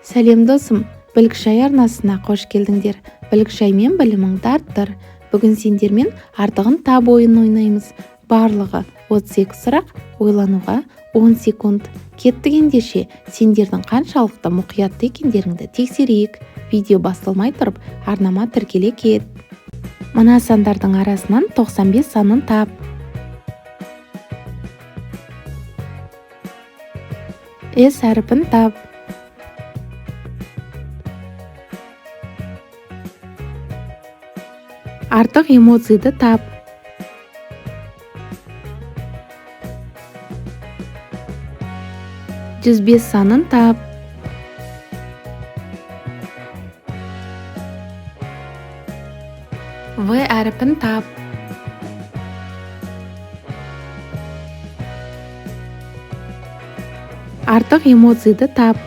Сәлем, досым! Білгіш арнасына қош келдіңдер. Білгіш-аймен біліміңді арттыр. Бүгін сендермен «Артығын тап» ойынын ойнаймыз. Барлығы 32 сұрақ, ойлануға 10 секунд. Кеттік ендеше, сендердің қаншалықты мұқиятты екендеріңді тексерейік. Видео басталмай тұрып, арнама тіркеле кет. Мына сандардың арасынан 95 санын тап. С әрпін тап. Артық эмоцияды тап. 105 санын тап. В әрпін тап. Артық эмоцияды тап.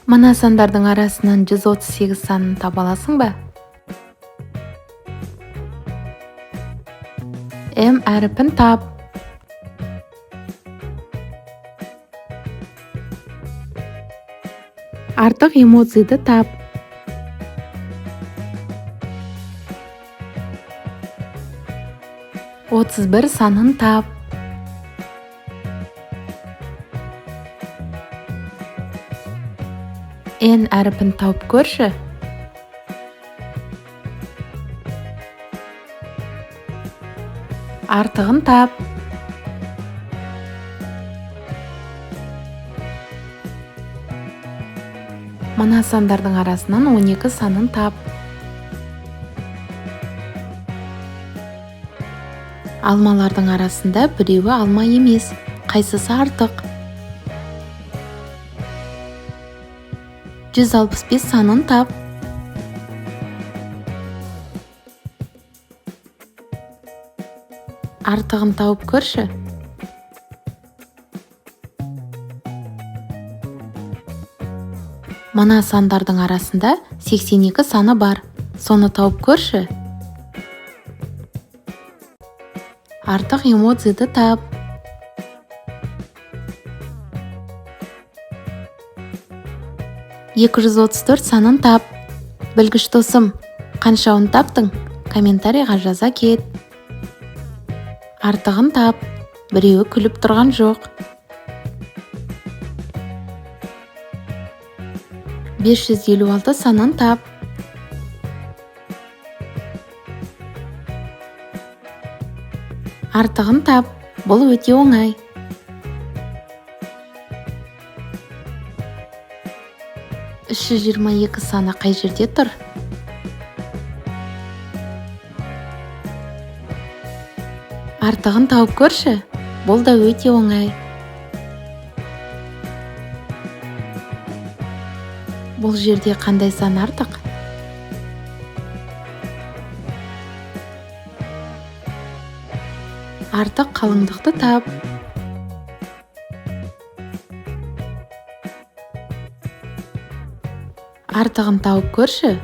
Мына сандардың арасынан 138 санын таба аласың ба? М әрпін тап. Артық эмоцияды тап. 31 санын тап. Н әрпін тауып көрші. Артығын тап. Мына сандардың арасынан 12 санын тап. Алмалардың арасында біреуі алма емес. Қайсысы артық? 165 санын тап. Артығын тауып көрші. Мына сандардың арасында 82 саны бар. Соны тауып көрші. Артық эмоцияды тап. 234 санын тап. Білгіш досым, қаншауын таптың? Комментарийға жаза кет. Артығын тап. Біреуі күліп тұрған жоқ. 556 санын тап. Артығын тап. Бұл өте оңай. 322 саны қай жерде тұр? Артығын тауып көрші. Бұл да өте оңай. Бұл жерде қандай сан артық? Артық қалыңдықты тап. Артығын тауып көрші.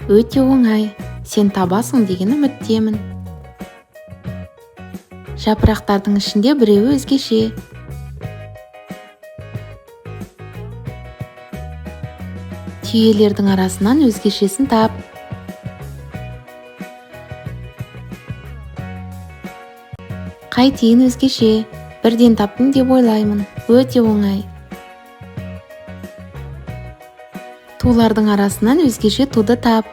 Өте оңай. Сен табасың деген үміттемін. Жапырақтардың ішінде біреуі өзгеше. Түйелердің арасынан өзгешесін тап. Қай тиын өзгеше? Бірден таптың деп ойлаймын. Өте оңай. Тулардың арасынан өзгеше туды тап.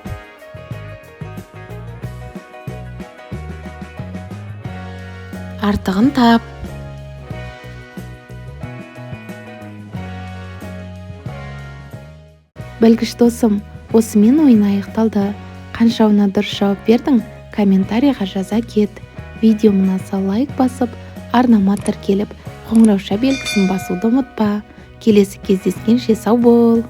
Артығын тап. Білгіш досым, осымен ойын аяқталды. Қаншауына дұрыс жауап бердің? Комментарийға жаза кет. Видео ұнаса, лайк басып, арнама тіркеліп, қоңырауша белгісін басуды ұмытпа. Келесі кездескенше сау бол.